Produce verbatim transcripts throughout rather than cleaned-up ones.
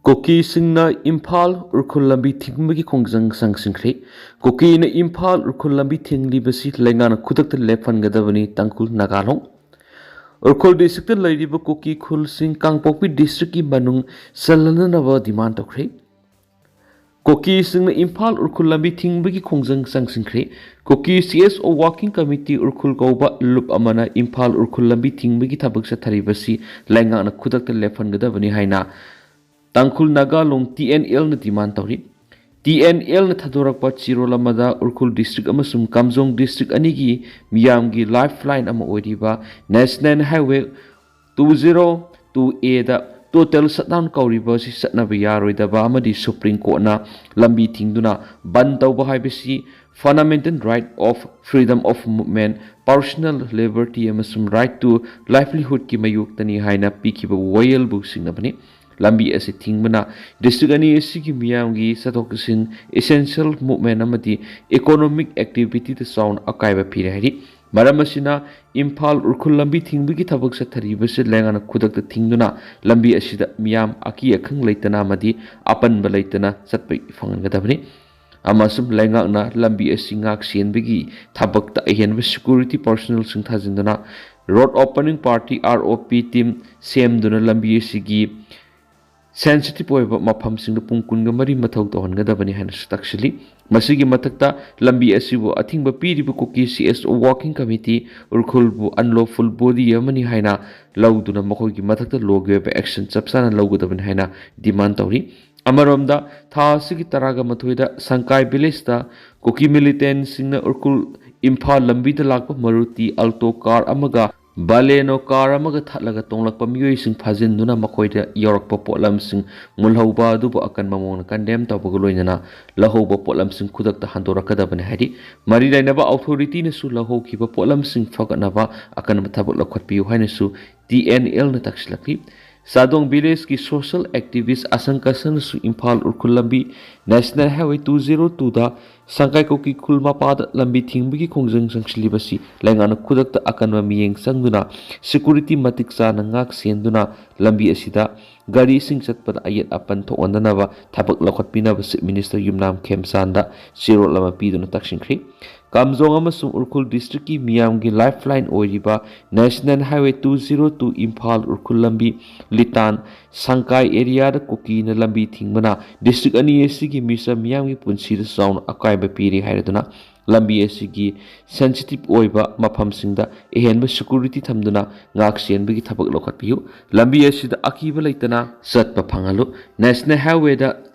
ꯀꯨꯀꯤꯁꯤꯡꯅ ꯏꯝꯐꯥꯜ ꯎꯔꯈꯨꯜ ꯂꯝꯕꯤ ꯊꯤꯡꯕꯒꯤ ꯈꯣꯡꯖꯪ ꯆꯪꯁꯤꯟꯈ꯭ꯔꯦ꯫ ꯀꯨꯀꯤꯅ ꯏꯝꯐꯥꯜ ꯎꯔꯈꯨꯜ ꯂꯝꯕꯤ ꯊꯤꯡꯂꯤꯕꯁꯤ ꯂꯩꯉꯥꯛꯅ ꯈꯨꯗꯛꯇ ꯂꯦꯞꯍꯟꯒꯗꯕꯅꯤ, ꯇꯥꯡꯈꯨꯜ ꯅꯥꯒꯥꯂꯣꯡ꯫ ꯎꯔꯈꯨꯜ ꯗꯤꯁꯇ꯭ꯔꯤꯛꯇ ꯂꯩꯔꯤꯕ ꯀꯨꯀꯤ ꯈꯨꯜꯁꯤꯡ ꯀꯥꯡꯄꯣꯛꯄꯤ ꯗꯤꯁꯇ꯭ꯔꯤꯛꯀꯤ ꯃꯅꯨꯡ ꯆꯜꯍꯟꯅꯅꯕ ꯗꯤꯃꯥꯟ ꯇꯧꯈ꯭ꯔꯦ꯫ ꯀꯨꯀꯤꯁꯤꯡꯅ ꯏꯝꯐꯥꯜ ꯎꯔꯈꯨꯜ ꯂꯝꯕꯤ ꯊꯤꯡꯕꯒꯤ ꯈꯣꯡꯖꯪ ꯆꯪꯁꯤꯟꯈ꯭ꯔꯦ꯫ ꯀꯨꯀꯤ ꯁꯤ ꯑꯦꯁ ꯑꯣ ꯋꯥꯔꯀꯤꯡ ꯀꯃꯤꯇꯤ ꯎꯔꯈꯨꯜ ꯀꯧꯕ ꯂꯨꯞ ꯑꯃꯅ ꯏꯝꯐꯥꯜ ꯎꯔꯈꯨꯜ ꯂꯝꯕꯤ ꯊꯤꯡꯕꯒꯤ ꯊꯕꯛ ꯆꯠꯊꯔꯤꯕꯁꯤ ꯂꯩꯉꯥꯛꯅ ꯈꯨꯗꯛꯇ ꯂꯦꯞꯍꯟꯒꯗꯕꯅꯤ ꯍꯥꯏꯅ ꯇꯥꯡꯈꯨꯜ ꯅꯥꯒꯥꯂꯣꯡ ꯇꯤ ꯑꯦꯟ ꯑꯦꯜꯅ ꯗꯤꯃꯥꯟ ꯇꯧꯔꯤ꯫ ꯇꯤ ꯑꯦꯟ ꯑꯦꯜꯅ ꯊꯥꯗꯣꯔꯛꯄ ꯆꯦꯔꯣꯜ ꯑꯃꯗ ꯎꯔꯈꯨꯜ ꯗꯤꯁꯇ꯭ꯔꯤꯛ ꯑꯃꯁꯨꯡ ꯀꯥꯝꯖꯣꯡ ꯗꯤꯁꯇ꯭ꯔꯤꯛ ꯑꯅꯤꯒꯤ ꯃꯤꯌꯥꯝꯒꯤ ꯂꯥꯏꯐ ꯂꯥꯏꯟ ꯑꯃ ꯑꯣꯏꯔꯤꯕ national highway two zero two ꯑꯦꯗ ꯇꯣꯇꯦꯜ ꯁꯠꯗꯥꯎꯟ ꯀꯧꯔꯤꯕ ꯑꯁꯤ ꯆꯠꯅꯕ ꯌꯥꯔꯣꯏꯗꯕ ꯑꯃꯗꯤ ꯁꯨꯄ꯭ꯔꯤꯝ ꯀꯣꯔꯠꯅ ꯂꯝꯕꯤ ꯊꯤꯡꯗꯨꯅ ꯕꯟ ꯇꯧꯕ ꯍꯥꯏꯕꯁꯤ fundamental right of freedom of movement, personal liberty ꯑꯃꯁꯨꯡ right to livelihoodꯀꯤ ꯃꯥꯌꯣꯛꯇꯅꯤ ꯍꯥꯏꯅ ꯄꯤꯈꯤꯕ ꯋꯥꯌꯦꯜꯕꯨ ꯁꯤꯡꯅꯕꯅꯤ꯫ ꯂꯝꯕꯤ ꯑꯁꯤ ꯊꯤꯡꯕꯅ ꯗꯤꯁꯇ꯭ꯔꯤꯛ ꯑꯅꯤ ꯑꯁꯤꯒꯤ ꯃꯤꯌꯥꯝꯒꯤ ꯆꯠꯊꯣꯛ ꯆꯠꯁꯤꯟ, essential movement ꯑꯃꯗꯤ economic activityꯗ ꯆꯥꯎꯅ ꯑꯀꯥꯏꯕ ꯄꯤꯔꯦ ꯍꯥꯏꯔꯤ꯫ ꯃꯔꯝ ꯑꯁꯤꯅ ꯏꯝꯐꯥꯜ ꯎꯔꯈꯨꯜ ꯂꯝꯕꯤ ꯊꯤꯡꯕꯒꯤ ꯊꯕꯛ ꯆꯠꯊꯔꯤꯕꯁꯤ ꯂꯩꯉꯥꯛꯅ ꯈꯨꯗꯛꯇ ꯊꯤꯡꯗꯨꯅ ꯂꯝꯕꯤ ꯑꯁꯤꯗ ꯃꯤꯌꯥꯝ ꯑꯀꯤ ꯑꯈꯪ ꯂꯩꯇꯅ ꯑꯃꯗꯤ ꯑꯄꯟꯕ ꯂꯩꯇꯅ ꯆꯠꯄ ꯐꯪꯍꯟꯒꯗꯕꯅꯤ꯫ ꯑꯃꯁꯨꯡ ꯂꯩꯉꯥꯛꯅ ꯂꯝꯕꯤ ꯑꯁꯤ ꯉꯥꯛ ꯁꯦꯟꯕꯒꯤ ꯊꯕꯛꯇ ꯑꯍꯦꯟꯕ security personnelꯁꯤꯡ ꯊꯥꯖꯤꯟꯗꯨꯅ road opening party, R O P team ꯁꯦꯝꯗꯨꯅ ꯂꯝꯕꯤ ꯑꯁꯤꯒꯤ sensitive ꯑꯣꯏꯕ ꯃꯐꯝꯁꯤꯡꯗ ꯄꯨꯡ ꯀꯨꯟꯒ ꯃꯔꯤ ꯃꯊꯧ ꯇꯧꯍꯟꯒꯗꯕꯅꯤ ꯍꯥꯏꯅꯁꯨ ꯇꯥꯛꯁꯤꯜꯂꯤ꯫ ꯃꯁꯤꯒꯤ ꯃꯊꯛꯇ ꯂꯝꯕꯤ ꯑꯁꯤꯕꯨ ꯑꯊꯤꯡꯕ ꯄꯤꯔꯤꯕ ꯀꯨꯀꯤ ꯁꯤ ꯑꯦꯁ ꯑꯣ ꯋꯥꯔꯀꯤꯡ ꯀꯃꯤꯇꯤ ꯎꯔꯈꯨꯜꯕꯨ unlawful body ꯑꯃꯅꯤ ꯍꯥꯏꯅ ꯂꯧꯗꯨꯅ ꯃꯈꯣꯏꯒꯤ ꯃꯊꯛꯇ lawꯒꯤ ꯑꯣꯏꯕ action ꯆꯞ ꯆꯥꯅ ꯂꯧꯒꯗꯕꯅꯤ ꯍꯥꯏꯅ demand ꯇꯧꯔꯤ꯫ ꯑꯃꯔꯣꯝꯗ, ꯊꯥ ꯑꯁꯤꯒꯤ ꯇꯔꯥꯒ ꯃꯥꯊꯣꯏꯗ ꯁꯪꯀꯥꯏ villageꯇ ꯀꯨꯀꯤ militantꯁꯤꯡꯅ ꯎꯔꯈꯨꯜ ꯏꯝꯐꯥꯜ ꯂꯝꯕꯤꯗ ꯂꯥꯛꯄ Maruti Alto car ꯑꯃꯒ Baleno car ꯑꯃꯒ ꯊꯠꯂꯒ ꯇꯣꯡꯂꯛꯄ ꯃꯤꯑꯣꯏꯁꯤꯡ ꯐꯥꯖꯤꯟꯗꯨꯅ ꯃꯈꯣꯏꯗ ꯌꯧꯔꯛꯄ ꯄꯣꯠꯂꯝꯁꯤꯡ ꯃꯨꯜꯍꯧꯕ ꯑꯗꯨꯕꯨ ꯑꯀꯟꯕ ꯃꯑꯣꯡꯗ condemn ꯇꯧꯕꯒ ꯂꯣꯏꯅꯅ ꯂꯧꯍꯧꯕ ꯄꯣꯠꯂꯝꯁꯤꯡ ꯈꯨꯗꯛꯇ ꯍꯟꯗꯣꯔꯛꯀꯗꯕꯅꯤ ꯍꯥꯏꯔꯤ꯫ ꯃꯔꯤ ꯂꯩꯅꯕ authorityꯅꯁꯨ ꯂꯧꯍꯧꯈꯤꯕ ꯄꯣꯠꯂꯝꯁꯤꯡ ꯐꯒꯠꯅꯕ ꯑꯀꯟꯕ ꯊꯕꯛ ꯂꯧꯈꯠꯄꯤꯌꯨ ꯍꯥꯏꯅꯁꯨ ꯇꯤ ꯑꯦꯟ ꯑꯦꯜꯅ ꯇꯛꯁꯤꯜꯂꯛꯂꯤ꯫ ꯆꯥꯗꯣꯡ ꯚꯤꯂꯦꯖꯀꯤ ꯁꯣꯁꯤꯌꯦꯜ ꯑꯦꯛꯇꯤꯚꯤꯁ ꯑꯁꯪꯀꯁꯅꯁꯨ ꯏꯝꯐꯥꯜ ꯎꯈ꯭ꯔꯨꯜ ꯂꯝꯕꯤ ꯅꯦꯁꯅꯦꯜ ꯍꯥꯏꯋꯦ ꯇꯨ ꯖꯤꯔꯣ ꯇꯨꯗ ꯁꯪꯀꯥꯏ ꯀꯨꯀꯤ ꯈꯨꯜ ꯃꯄꯥꯗ ꯂꯝꯕꯤ ꯊꯤꯡꯕꯒꯤ ꯈꯣꯡꯖꯪ ꯆꯪꯁꯤꯜꯂꯤꯕꯁꯤ ꯂꯩꯉꯥꯛꯅ ꯈꯨꯗꯛꯇ ꯑꯀꯟꯕ ꯃꯤꯠꯌꯦꯡ ꯆꯪꯗꯨꯅ ꯁꯦꯀꯨꯔꯤꯇꯤ ꯃꯇꯤꯛ ꯆꯥꯅ ꯉꯥꯛ ꯁꯦꯟꯗꯨꯅ ꯂꯝꯕꯤ ꯑꯁꯤꯗ ꯒꯥꯔꯤꯁꯤꯡ ꯆꯠꯄꯗ ꯑꯌꯦꯠ ꯑꯄꯟ ꯊꯣꯛꯍꯟꯗꯅꯕ ꯊꯕꯛ ꯂꯧꯈꯠꯄꯤꯅꯕ ꯆꯤꯐ ꯃꯤꯅꯤꯁꯇꯔ ꯌꯨꯝꯅꯥꯝ ꯈꯦꯝꯆꯥꯟꯗ ꯆꯦꯔꯣꯜ ꯑꯃ ꯄꯤꯗꯨꯅ ꯇꯛꯁꯤꯟꯈ꯭ꯔꯤ꯫ ꯀꯥꯝꯖꯣꯡ ꯑꯃꯁꯨꯡ ꯎꯈ꯭ꯔꯨꯜ ꯗꯤꯁꯇ꯭ꯔꯤꯛꯀꯤ ꯃꯤꯌꯥꯝꯒꯤ ꯂꯥꯏꯐ ꯂꯥꯏꯟ ꯑꯣꯏꯔꯤꯕ national highway two zero two Imphal Ukhrul ꯂꯝꯕꯤ ꯂꯤꯇꯥꯟ ꯁꯪꯀꯥꯏ ꯑꯦꯔꯤꯌꯥꯗ ꯀꯨꯀꯤꯅ ꯂꯝꯕꯤ ꯊꯤꯡꯕꯅ ꯗꯤꯁꯇ꯭ꯔꯤꯛ ꯑꯅꯤ ꯑꯁꯤꯒꯤ ꯃꯤꯆꯝ ꯃꯤꯌꯥꯝꯒꯤ ꯄꯨꯟꯁꯤꯗ ꯆꯥꯎꯅ ꯑꯀꯥꯏꯕ ꯄꯤꯔꯤ ꯍꯥꯏꯔꯗꯨꯅ ꯂꯝꯕꯤ ꯑꯁꯤꯒꯤ ꯁꯦꯟꯁꯤꯇꯤꯚ ꯑꯣꯏꯕ ꯃꯐꯝꯁꯤꯡꯗ ꯑꯍꯦꯟꯕ ꯁꯦꯀꯨꯔꯤꯇꯤ ꯊꯝꯗꯨꯅ ꯉꯥꯛ ꯁꯦꯟꯕꯒꯤ ꯊꯕꯛ ꯂꯧꯈꯠꯄꯤꯌꯨ꯫ ꯂꯝꯕꯤ ꯑꯁꯤꯗ ꯑꯀꯤꯕ ꯂꯩꯇꯅ ꯆꯠꯄ ꯐꯪꯍꯜꯂꯨ꯫ ꯅꯦꯁꯅꯦꯜ ꯍꯥꯏꯋꯦꯗ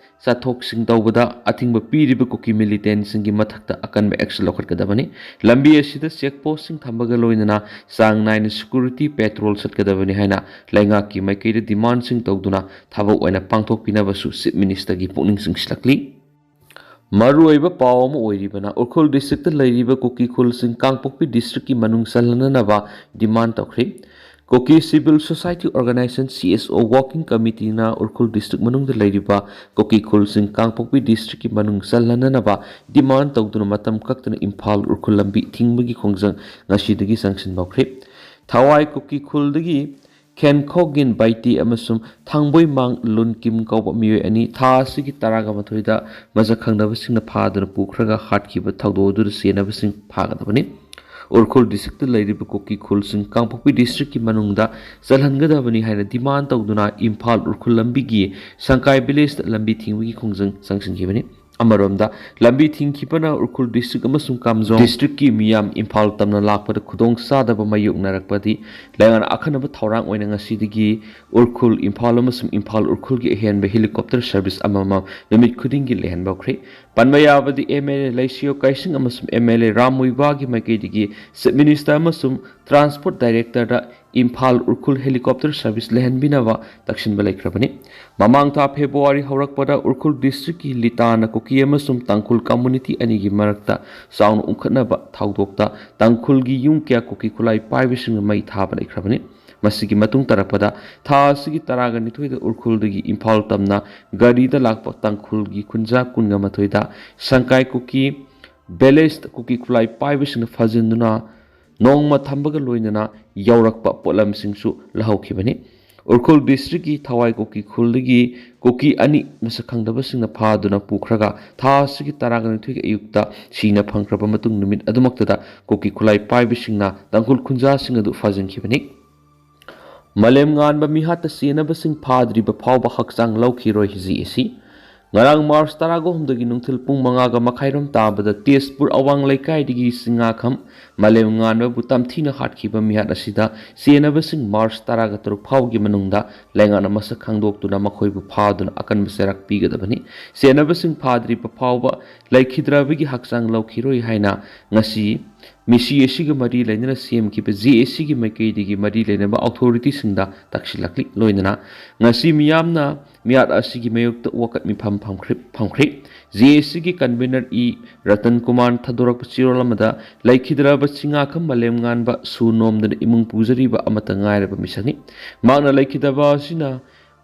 ꯆꯠꯊꯣꯛꯁꯤꯡ ꯇꯧꯕꯗ ꯑꯊꯤꯡꯕ ꯄꯤꯔꯤꯕ ꯀꯨꯀꯤ ꯃꯤꯂꯤꯇꯦꯟꯁꯤꯡꯒꯤ ꯃꯊꯛꯇ ꯑꯀꯟꯕ ꯑꯦꯛꯁꯟ ꯂꯧꯈꯠꯀꯗꯕꯅꯤ꯫ ꯂꯝꯕꯤ ꯑꯁꯤꯗ ꯆꯦꯛ ꯄꯣꯁꯁꯤꯡ ꯊꯝꯕꯒ ꯂꯣꯏꯅꯅ ꯆꯥꯡ ꯅꯥꯏꯅ ꯁꯦꯀꯨꯔꯤꯇꯤ ꯄꯦꯇ꯭ꯔꯣꯜ ꯆꯠꯀꯗꯕꯅꯤ ꯍꯥꯏꯅ ꯂꯩꯉꯥꯛꯀꯤ ꯃꯥꯏꯀꯩꯗ ꯗꯤꯃꯥꯟꯁꯤꯡ ꯇꯧꯗꯨꯅ ꯊꯕꯛ ꯑꯣꯏꯅ ꯄꯥꯡꯊꯣꯛꯄꯤꯅꯕꯁꯨ ꯆꯤꯐ ꯃꯤꯅꯤꯁꯇꯔꯒꯤ ꯄꯨꯛꯅꯤꯡ ꯆꯤꯡꯁꯤꯜꯂꯛꯂꯤ꯫ ꯃꯔꯨꯑꯣꯏꯕ ꯄꯥꯎ ꯑꯃ ꯑꯣꯏꯔꯤꯕꯅ ꯎꯈ꯭ꯔꯨꯜ ꯗꯤꯁꯇ꯭ꯔꯤꯛꯇ ꯂꯩꯔꯤꯕ ꯀꯨꯀꯤ ꯈꯨꯜꯁꯤꯡ ꯀꯥꯡꯄꯣꯛꯄꯤ ꯗꯤꯁꯇ꯭ꯔꯤꯛꯀꯤ ꯃꯅꯨꯡ ꯆꯜꯍꯟꯅꯅꯕ ꯗꯤꯃꯥꯟ ꯇꯧꯈ꯭ꯔꯤ꯫ Kuki civil society organization, C S ꯑꯣ, ꯋꯥꯔꯀꯤꯡ ꯀꯃꯤꯇꯤꯅ ꯎꯈ꯭ꯔꯨꯜ ꯗꯤꯁꯇ꯭ꯔꯤꯛ ꯃꯅꯨꯡꯗ ꯂꯩꯔꯤꯕ ꯀꯨꯀꯤ ꯈꯨꯜꯁꯤꯡ ꯀꯥꯡꯄꯣꯛꯄꯤ ꯗꯤꯁꯇ꯭ꯔꯤꯛꯀꯤ ꯃꯅꯨꯡ ꯆꯜꯍꯟꯅꯅꯕ ꯗꯤꯃꯥꯟ ꯇꯧꯗꯨꯅ ꯃꯇꯝ ꯀꯛꯇꯅ ꯏꯝꯐꯥꯜ ꯎꯈ꯭ꯔꯨꯜ ꯂꯝꯕꯤ ꯊꯤꯡꯕꯒꯤ ꯈꯣꯡꯖꯪ ꯉꯁꯤꯗꯒꯤ ꯆꯪꯁꯤꯟꯕ ꯍꯧꯈ꯭ꯔꯦ꯫ ꯊꯋꯥꯏ ꯀꯨꯀꯤ ꯈꯨꯜꯗꯒꯤ ꯈꯦꯟꯈꯣꯒꯤꯟ ꯕꯥꯏꯇꯤ ꯑꯃꯁꯨꯡ ꯊꯥꯡꯕꯣꯏꯃꯥꯡ ꯂꯨꯟꯀꯤꯝ ꯀꯧꯕ ꯃꯤꯑꯣꯏ ꯑꯅꯤ ꯊꯥ ꯑꯁꯤꯒꯤ ꯇꯔꯥꯒ ꯃꯥꯊꯣꯏꯗ ꯃꯁꯛ ꯈꯪꯗꯕꯁꯤꯡꯅ ꯐꯥꯗꯨꯅ ꯄꯨꯈ꯭ꯔꯒ ꯍꯥꯠꯈꯤꯕ ꯊꯧꯗꯣꯛ ꯑꯗꯨꯗ ꯆꯦꯟꯅꯕꯁꯤꯡ ꯐꯥꯒꯗꯕꯅꯤ꯫ ꯎꯈ꯭ꯔꯨꯜ ꯗꯤꯁꯇ꯭ꯔꯤꯛꯇ ꯂꯩꯔꯤꯕ ꯀꯨꯀꯤ ꯈꯨꯜꯁꯤꯡ ꯀꯥꯡꯄꯣꯛꯄꯤ ꯗꯤꯁꯇ꯭ꯔꯤꯛꯀꯤ ꯃꯅꯨꯡꯗ ꯆꯜꯍꯟꯒꯗꯕꯅꯤ ꯍꯥꯏꯅ ꯗꯤꯃꯥꯟ ꯇꯧꯗꯨꯅ ꯏꯝꯐꯥꯜ ꯎꯈ꯭ꯔꯨꯜ ꯂꯝꯕꯤꯒꯤ ꯁꯪꯀꯥꯏ ꯚꯤꯂꯦꯖꯇ ꯂꯝꯕꯤ ꯊꯤꯡꯕꯒꯤ ꯈꯣꯡꯖꯪ ꯆꯪꯁꯤꯟꯈꯤꯕꯅꯤ꯫ ꯑꯃꯔꯣꯝꯗ, ꯂꯝꯕꯤ ꯊꯤꯡꯈꯤꯕꯅ ꯎꯈ꯭ꯔꯨꯜ ꯗꯤꯁꯇ꯭ꯔꯤꯛ ꯑꯃꯁꯨꯡ ꯀꯥꯝꯖꯣꯡ ꯗꯤꯁꯇ꯭ꯔꯤꯛꯀꯤ ꯃꯤꯌꯥꯝ ꯏꯝꯐꯥꯜ ꯇꯝꯅ ꯂꯥꯛꯄꯗ ꯈꯨꯗꯣꯡꯆꯥꯗꯕ ꯃꯥꯌꯣꯛꯅꯔꯛꯄꯗꯤ ꯂꯩꯉꯥꯛꯅ ꯑꯈꯟꯅꯕ ꯊꯧꯔꯥꯡ ꯑꯣꯏꯅ ꯉꯁꯤꯗꯒꯤ ꯎꯈ꯭ꯔꯨꯜ ꯏꯝꯐꯥꯜ ꯑꯃꯁꯨꯡ ꯏꯝꯐꯥꯜ ꯎꯈ꯭ꯔꯨꯜꯒꯤ ꯑꯍꯦꯟꯕ ꯍꯦꯂꯤꯀꯣꯞꯇꯔ ꯁꯔꯚꯤꯁ ꯑꯃꯃꯝ ꯅꯨꯃꯤꯠ ꯈꯨꯗꯤꯡꯒꯤ ꯂꯩꯍꯟꯕ ꯍꯧꯈ꯭ꯔꯦ꯫ ꯄꯟꯕ ꯌꯥꯕꯗꯤ, ꯑꯦꯝ ꯑꯦꯜ ꯑꯦ ꯂꯩꯁꯤꯌꯣ ꯀꯥꯏꯁꯤꯡ ꯑꯃꯁꯨꯡ ꯑꯦꯝ ꯑꯦꯜ ꯑꯦ ꯔꯥꯝ ꯃꯨꯏꯕꯥꯒꯤ ꯃꯥꯏꯀꯩꯗꯒꯤ ꯆꯤꯐ ꯃꯤꯅꯤꯁꯇꯔ ꯑꯃꯁꯨꯡ ꯇ꯭ꯔꯥꯟꯁꯄꯣꯔꯠ ꯗꯥꯏꯔꯦꯛꯇꯔꯗ ꯏꯝꯐꯥꯜ ꯎꯈ꯭ꯔꯨꯜ ꯍꯦꯂꯤꯀꯣꯞꯇꯔ ꯁꯔꯚꯤꯁ ꯂꯩꯍꯟꯕꯤꯅꯕ ꯇꯛꯁꯤꯟꯕ ꯂꯩꯈ꯭ꯔꯕꯅꯤ꯫ ꯃꯃꯥꯡ ꯊꯥ ꯐꯦꯕ꯭ꯔꯨꯋꯥꯔꯤ ꯍꯧꯔꯛꯄꯗ ꯎꯈ꯭ꯔꯨꯜ ꯗꯤꯁꯇ꯭ꯔꯤꯛꯀꯤ ꯂꯤꯇꯥꯅ ꯀꯨꯀꯤ ꯑꯃꯁꯨꯡ ꯇꯥꯡꯈꯨꯜ ꯀꯝꯃꯨꯅꯤꯇꯤ ꯑꯅꯤꯒꯤ ꯃꯔꯛꯇ ꯆꯥꯎꯅ ꯎꯪꯈꯠꯅꯕ ꯊꯧꯗꯣꯛꯇ ꯇꯥꯡꯈꯨꯜꯒꯤ ꯌꯨꯝ ꯀꯌꯥ ꯀꯨꯀꯤ ꯈꯨꯠꯂꯥꯏ ꯄꯥꯏꯕꯁꯤꯡꯅ ꯃꯩ ꯊꯥꯕ ꯂꯩꯈ꯭ꯔꯕꯅꯤ꯫ ꯃꯁꯤꯒꯤ ꯃꯇꯨꯡ ꯇꯥꯔꯛꯄꯗ ꯊꯥ ꯑꯁꯤꯒꯤ ꯇꯔꯥꯒ ꯅꯤꯊꯣꯏꯗ ꯎꯈ꯭ꯔꯨꯜꯗꯒꯤ ꯏꯝꯐꯥꯜ ꯇꯝꯅ ꯒꯥꯔꯤꯗ ꯂꯥꯛꯄ ꯇꯥꯡꯈꯨꯜꯒꯤ ꯈꯨꯟꯖꯥ ꯀꯨꯟꯒ ꯃꯥꯊꯣꯏꯗ ꯁꯪꯀꯥꯏ ꯀꯨꯀꯤ ꯚꯤꯂꯦꯖꯇ ꯀꯨꯀꯤ ꯈꯨꯠꯂꯥꯏ ꯄꯥꯏꯕꯁꯤꯡꯅ ꯐꯥꯖꯤꯟꯗꯨꯅ ꯅꯣꯡꯃ ꯊꯝꯕꯒ ꯂꯣꯏꯅꯅ ꯌꯧꯔꯛꯄ ꯄꯣꯠꯂꯝꯁꯤꯡꯁꯨ ꯂꯧꯍꯧꯈꯤꯕꯅꯤ꯫ ꯎꯈ꯭ꯔꯨꯜ ꯗꯤꯁꯇ꯭ꯔꯤꯛꯀꯤ ꯊꯋꯥꯏ ꯀꯨꯀꯤ ꯈꯨꯜꯗꯒꯤ ꯀꯨꯀꯤ ꯑꯅꯤ ꯃꯁꯛ ꯈꯪꯗꯕꯁꯤꯡꯅ ꯐꯥꯗꯨꯅ ꯄꯨꯈ꯭ꯔꯒ ꯊꯥ ꯑꯁꯤꯒꯤ ꯇꯔꯥꯒ ꯅꯤꯊꯣꯏꯒꯤ ꯑꯌꯨꯛꯇ ꯁꯤꯅ ꯐꯪꯈ꯭ꯔꯕ ꯃꯇꯨꯡ ꯅꯨꯃꯤꯠ ꯑꯗꯨꯃꯛꯇꯗ ꯀꯨꯀꯤ ꯈꯨꯠꯂꯥꯏ ꯄꯥꯏꯕꯁꯤꯡꯅ ꯇꯥꯡꯈꯨꯜ ꯈꯨꯟꯖꯥꯁꯤꯡ ꯑꯗꯨ ꯐꯥꯖꯤꯟꯈꯤꯕꯅꯤ꯫ ꯃꯥꯂꯦꯝ ꯉꯥꯟꯕ ꯃꯤꯍꯥꯠꯇ ꯆꯦꯟꯅꯕꯁꯤꯡ ꯐꯥꯗ꯭ꯔꯤꯕ ꯐꯥꯎꯕ ꯍꯛꯆꯥꯡ ꯂꯧꯈꯤꯔꯣꯏ ꯖꯤ ꯑꯦ ꯁꯤ꯫ ꯉꯔꯥꯡ ꯃꯥꯔꯆ ꯇꯔꯥꯒ ꯍꯨꯝꯗꯣꯏꯒꯤ ꯅꯨꯡꯊꯤꯜ ꯄꯨꯡ ꯃꯉꯥꯒ ꯃꯈꯥꯏꯔꯣꯝ ꯇꯥꯕꯗ ꯇꯦꯖꯄꯨꯔ ꯑꯋꯥꯡ ꯂꯩꯀꯥꯏꯗꯒꯤ ꯆꯤꯡꯉꯥꯈꯝ ꯃꯥꯂꯦꯝ ꯉꯥꯟꯕꯕꯨ ꯇꯝꯊꯤꯅ ꯍꯥꯠꯈꯤꯕ ꯃꯤꯍꯥꯠ ꯑꯁꯤꯗ ꯆꯦꯟꯅꯕꯁꯤꯡ ꯃꯥꯔꯆ ꯇꯔꯥꯒ ꯇꯔꯨꯛ ꯐꯥꯎꯒꯤ ꯃꯅꯨꯡꯗ ꯂꯩꯉꯥꯛꯅ ꯃꯁꯛ ꯈꯪꯗꯣꯛꯇꯨꯅ ꯃꯈꯣꯏꯕꯨ ꯐꯥꯗꯨꯅ ꯑꯀꯟꯕ ꯆꯩꯔꯥꯛ ꯄꯤꯒꯗꯕꯅꯤ꯫ ꯆꯦꯟꯅꯕꯁꯤꯡ ꯐꯥꯗ꯭ꯔꯤꯕ ꯐꯥꯎꯕ ꯂꯩꯈꯤꯗ꯭ꯔꯕꯒꯤ ꯍꯛꯆꯥꯡ ꯂꯧꯈꯤꯔꯣꯏ ꯍꯥꯏꯅ ꯉꯁꯤ ꯃꯤꯁꯤ ꯑꯁꯤꯒ ꯃꯔꯤ ꯂꯩꯅꯅ ꯁꯦꯝꯈꯤꯕ ꯖꯦ ꯑꯦ ꯁꯤꯒꯤ ꯃꯥꯏꯀꯩꯗꯒꯤ ꯃꯔꯤ ꯂꯩꯅꯕ ꯑꯣꯊꯣꯔꯤꯇꯤꯁꯤꯡꯗ ꯇꯛꯁꯤꯜꯂꯛꯂꯤ꯫ ꯂꯣꯏꯅꯅ ꯉꯁꯤ ꯃꯤꯌꯥꯝꯅ ꯃꯤꯍꯥꯠ ꯑꯁꯤꯒꯤ ꯃꯥꯌꯣꯛꯇ ꯋꯥꯀꯠ ꯃꯤꯐꯝ ꯐꯝꯈ꯭ꯔꯦ꯫ ꯖꯦ ꯑꯦ ꯁꯤꯒꯤ ꯀꯟꯚꯤꯅꯔ ꯏ ꯔꯇꯟ ꯀꯨꯃꯥꯔꯅ ꯊꯥꯗꯣꯔꯛꯄ ꯆꯦꯔꯣꯜ ꯑꯃꯗ ꯂꯩꯈꯤꯗ꯭ꯔꯕ ꯆꯤꯡꯉꯥꯈꯝ ꯃꯥꯂꯦꯝ ꯉꯥꯟꯕ ꯁꯨ ꯅꯣꯝꯗꯅ ꯏꯃꯨꯡ ꯄꯨꯖꯔꯤꯕ ꯑꯃꯠꯇ ꯉꯥꯏꯔꯕ ꯃꯤꯁꯛꯅꯤ꯫ ꯃꯍꯥꯛꯅ ꯂꯩꯈꯤꯗꯕ ꯑꯁꯤꯅ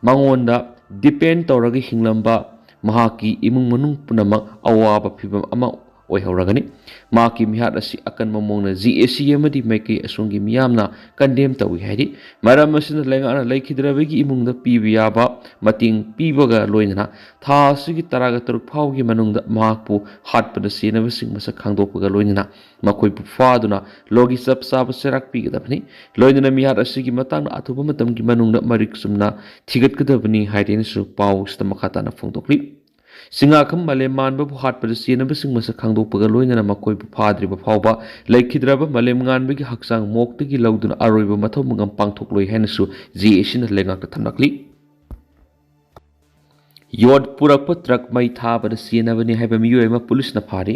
ꯃꯉꯣꯟꯗ ꯗꯤꯄꯦꯟ ꯇꯧꯔꯒ ꯍꯤꯡꯂꯝꯕ ꯃꯍꯥꯛꯀꯤ ꯏꯃꯨꯡ ꯃꯅꯨꯡ ꯄꯨꯝꯅꯃꯛ ꯑꯋꯥꯕ ꯐꯤꯚꯝ ꯑꯃ ꯑꯣꯏꯍꯧꯔꯒꯅꯤ꯫ ꯃꯍꯥꯛꯀꯤ ꯃꯤꯍꯥꯠ ꯑꯁꯤ ꯑꯀꯟꯕ ꯃꯑꯣꯡꯗ ꯖꯤ ꯑꯦ ꯁꯤ ꯑꯃꯗꯤ ꯃꯥꯏꯀꯩ ꯑꯁꯣꯝꯒꯤ ꯃꯤꯌꯥꯝꯅ ꯀꯟꯗꯦꯝ ꯇꯧꯏ ꯍꯥꯏꯔꯤ꯫ ꯃꯔꯝ ꯑꯁꯤꯅ ꯂꯩꯉꯥꯛꯅ ꯂꯩꯈꯤꯗ꯭ꯔꯕꯒꯤ ꯏꯃꯨꯡꯗ ꯄꯤꯕ ꯌꯥꯕ ꯃꯇꯦꯡ ꯄꯤꯕꯒ ꯂꯣꯏꯅꯅ ꯊꯥ ꯑꯁꯤꯒꯤ ꯇꯔꯥꯒ ꯇꯔꯨꯛ ꯐꯥꯎꯒꯤ ꯃꯅꯨꯡꯗ ꯃꯍꯥꯛꯄꯨ ꯍꯥꯠꯄꯗ ꯆꯦꯟꯅꯕꯁꯤꯡ ꯃꯁꯛ ꯈꯪꯗꯣꯛꯄꯒ ꯂꯣꯏꯅꯅ ꯃꯈꯣꯏꯕꯨ ꯐꯥꯗꯨꯅ ꯂꯣꯒꯤ ꯆꯞ ꯆꯥꯕ ꯆꯩꯔꯥꯛ ꯄꯤꯒꯗꯕꯅꯤ꯫ ꯂꯣꯏꯅꯅ ꯃꯤꯍꯥꯠ ꯑꯁꯤꯒꯤ ꯃꯇꯥꯡꯗ ꯑꯊꯨꯕ ꯃꯇꯝꯒꯤ ꯃꯅꯨꯡꯗ ꯃꯔꯤꯛ ꯆꯨꯝꯅ ꯊꯤꯒꯠꯀꯗꯕꯅꯤ ꯍꯥꯏꯗꯦꯅꯁꯨ ꯄꯥꯎ ꯑꯁꯤꯗ ꯃꯈꯥ ꯇꯥꯅ ꯐꯣꯡꯗꯣꯛꯂꯤ꯫ ꯆꯤꯡꯉꯥꯈꯝ ꯃꯥꯂꯦꯝ ꯉꯥꯟꯕꯕꯨ ꯍꯥꯠꯄꯗ ꯆꯦꯟꯅꯕꯁꯤꯡ ꯃꯁꯛ ꯈꯪꯗꯣꯛꯄꯒ ꯂꯣꯏꯅꯅ ꯃꯈꯣꯏꯕꯨ ꯐꯥꯗ꯭ꯔꯤꯕ ꯐꯥꯎꯕ ꯂꯩꯈꯤꯗ꯭ꯔꯕ ꯃꯥꯂꯦꯝ ꯉꯥꯟꯕꯒꯤ ꯍꯛꯆꯥꯡ ꯃꯣꯛꯇꯒꯤ ꯂꯧꯗꯨꯅ ꯑꯔꯣꯏꯕ ꯃꯊꯧ ꯃꯉꯝ ꯄꯥꯡꯊꯣꯛꯂꯣꯏ ꯍꯥꯏꯅꯁꯨ ꯖꯦ ꯑꯦ ꯁꯤꯅ ꯂꯩꯉꯥꯛꯇ ꯊꯝꯂꯛꯂꯤ꯫ ꯌꯣꯠ ꯄꯨꯔꯛꯄ ꯇ꯭ꯔꯛ ꯃꯩ ꯊꯥꯕꯗ ꯆꯦꯟꯅꯕꯅꯤ ꯍꯥꯏꯕ ꯃꯤꯑꯣꯏ ꯑꯃ ꯄꯨꯂꯤꯁꯅ ꯐꯥꯔꯤ꯫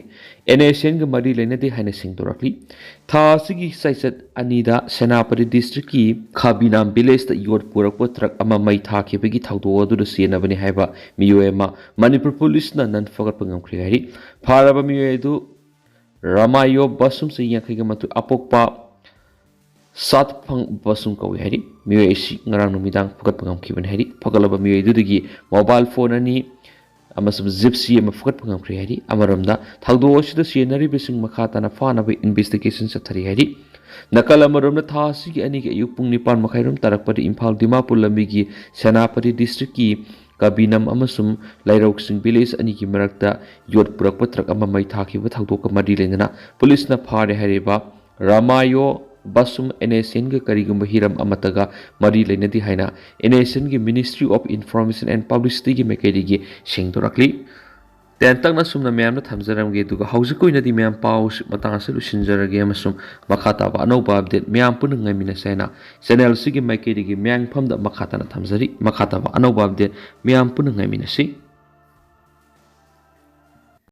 ꯑꯦꯟ ꯑꯦꯁ ꯑꯦꯟꯒ ꯃꯔꯤ ꯂꯩꯅꯗꯦ ꯍꯥꯏꯅ ꯁꯦꯡꯗꯣꯔꯛꯂꯤ꯫ ꯊꯥ ꯑꯁꯤꯒꯤ ꯆꯩꯆꯠ ꯑꯅꯤꯗ ꯁꯦꯅꯥꯄꯇꯤ ꯗꯤꯁꯇ꯭ꯔꯤꯛꯀꯤ ꯈꯥꯕꯤꯅꯥꯝ ꯚꯤꯂꯦꯖꯇ ꯌꯣꯠ ꯄꯨꯔꯛꯄ ꯇ꯭ꯔꯛ ꯑꯃ ꯃꯩ ꯊꯥꯈꯤꯕꯒꯤ ꯊꯧꯗꯣꯛ ꯑꯗꯨꯗ ꯆꯦꯟꯅꯕꯅꯤ ꯍꯥꯏꯕ ꯃꯤꯑꯣꯏ ꯑꯃ ꯃꯅꯤꯄꯨꯔ ꯄꯨꯂꯤꯁꯅ ꯅꯟ ꯐꯒꯠꯄ ꯉꯝꯈ꯭ꯔꯦ ꯍꯥꯏꯔꯤ꯫ ꯐꯥꯔꯕ ꯃꯤꯑꯣꯏ ꯑꯗꯨ ꯔꯃꯥꯌꯣ ꯕꯁꯨꯝ ꯆꯍꯤ ꯌꯥꯡꯈꯩꯒ ꯃꯥꯊꯣꯏ ꯑꯄꯣꯛꯄ ꯁꯥꯠ ꯐꯪ ꯕꯁꯨꯡ ꯀꯧꯏ ꯍꯥꯏꯔꯤ꯫ ꯃꯤꯑꯣꯏ ꯑꯁꯤ ꯉꯔꯥꯡ ꯅꯨꯃꯤꯗꯥꯡ ꯐꯨꯒꯠꯄ ꯉꯝꯈꯤꯕꯅꯤ ꯍꯥꯏꯔꯤ꯫ ꯐꯒꯠꯂꯕ ꯃꯤꯑꯣꯏ ꯑꯗꯨꯗꯒꯤ ꯃꯣꯕꯥꯏꯜ ꯐꯣꯟ ꯑꯅꯤ ꯑꯃꯁꯨꯡ ꯖꯤꯞꯁꯤ ꯑꯃ ꯐꯨꯒꯠꯄ ꯉꯝꯈ꯭ꯔꯦ ꯍꯥꯏꯔꯤ꯫ ꯑꯃꯔꯣꯝꯗ, ꯊꯧꯗꯣꯛ ꯑꯁꯤꯗ ꯆꯦꯟꯅꯔꯤꯕꯁꯤꯡ ꯃꯈꯥ ꯇꯥꯅ ꯐꯥꯅꯕ ꯏꯟꯚꯦꯁꯇꯤꯒꯦꯁꯟ ꯆꯠꯊꯔꯤ ꯍꯥꯏꯔꯤ꯫ ꯅꯥꯀꯜ ꯑꯃꯔꯣꯝꯗ, ꯊꯥ ꯑꯁꯤꯒꯤ ꯑꯅꯤꯒꯤ ꯑꯌꯨꯛ ꯄꯨꯡ ꯅꯤꯄꯥꯟ ꯃꯈꯥꯏꯔꯣꯝ ꯇꯥꯔꯛꯄꯗ ꯏꯝꯐꯥꯜ ꯗꯤꯃꯥꯄꯨꯔ ꯂꯝꯕꯤꯒꯤ ꯁꯦꯅꯥꯄꯇꯤ ꯗꯤꯁꯇ꯭ꯔꯤꯛꯀꯤ ꯀꯕꯤꯅꯝ ꯑꯃꯁꯨꯡ ꯂꯩꯔꯧꯁꯤꯡ ꯚꯤꯂꯦꯖ ꯑꯅꯤꯒꯤ ꯃꯔꯛꯇ ꯌꯣꯠ ꯄꯨꯔꯛꯄ ꯇ꯭ꯔꯛ ꯑꯃ ꯃꯩ ꯊꯥꯈꯤꯕ ꯊꯧꯗꯣꯛꯀ ꯃꯔꯤ ꯂꯩꯅꯅ ꯄꯨꯂꯤꯁꯅ ꯐꯥꯔꯦ ꯍꯥꯏꯔꯤꯕ ꯔꯥꯃꯥꯌꯣ ꯕꯁꯨꯝ ꯑꯦꯟ ꯑꯦꯁ ꯑꯦꯟꯒ ꯀꯔꯤꯒꯨꯝꯕ ꯍꯤꯔꯝ ꯑꯃꯠꯇꯒ ꯃꯔꯤ ꯂꯩꯅꯗꯦ ꯍꯥꯏꯅ ꯑꯦꯟ ꯑꯦꯁ ꯑꯦꯟꯒꯤ Ministry of Information and Publicityꯒꯤ ꯃꯥꯏꯀꯩꯗꯒꯤ ꯁꯦꯡꯗꯣꯔꯛꯂꯤ꯫ ꯇꯦꯟꯇꯛꯅ ꯁꯨꯝꯅ ꯃꯌꯥꯝꯅ ꯊꯝꯖꯔꯝꯒꯦ, ꯑꯗꯨꯒ ꯍꯧꯖꯤꯛꯀꯤ ꯑꯣꯏꯅꯗꯤ ꯃꯌꯥꯝ ꯄꯥꯎ ꯃꯇꯥꯡ ꯑꯁꯤ ꯂꯣꯏꯁꯤꯟꯖꯔꯒꯦ, ꯑꯃꯁꯨꯡ ꯃꯈꯥ ꯇꯥꯕ ꯑꯅꯧꯕ ꯑꯞꯗꯦꯠ ꯃꯌꯥꯝ ꯄꯨꯟꯅ ꯉꯥꯏꯃꯤꯟꯅꯁꯦ ꯍꯥꯏꯅ ꯆꯦꯅꯦꯜꯁꯤꯒꯤ ꯃꯥꯏꯀꯩꯗꯒꯤ ꯃꯌꯥꯝꯐꯝꯗ ꯃꯈꯥ ꯇꯥꯅ ꯊꯝꯖꯔꯤ꯫ ꯃꯈꯥ ꯇꯥꯕ ꯑꯅꯧꯕ ꯑꯞꯗꯦꯠ ꯃꯌꯥꯝ ꯄꯨꯟꯅ ꯉꯥꯏꯃꯤꯟꯅꯁꯤ꯫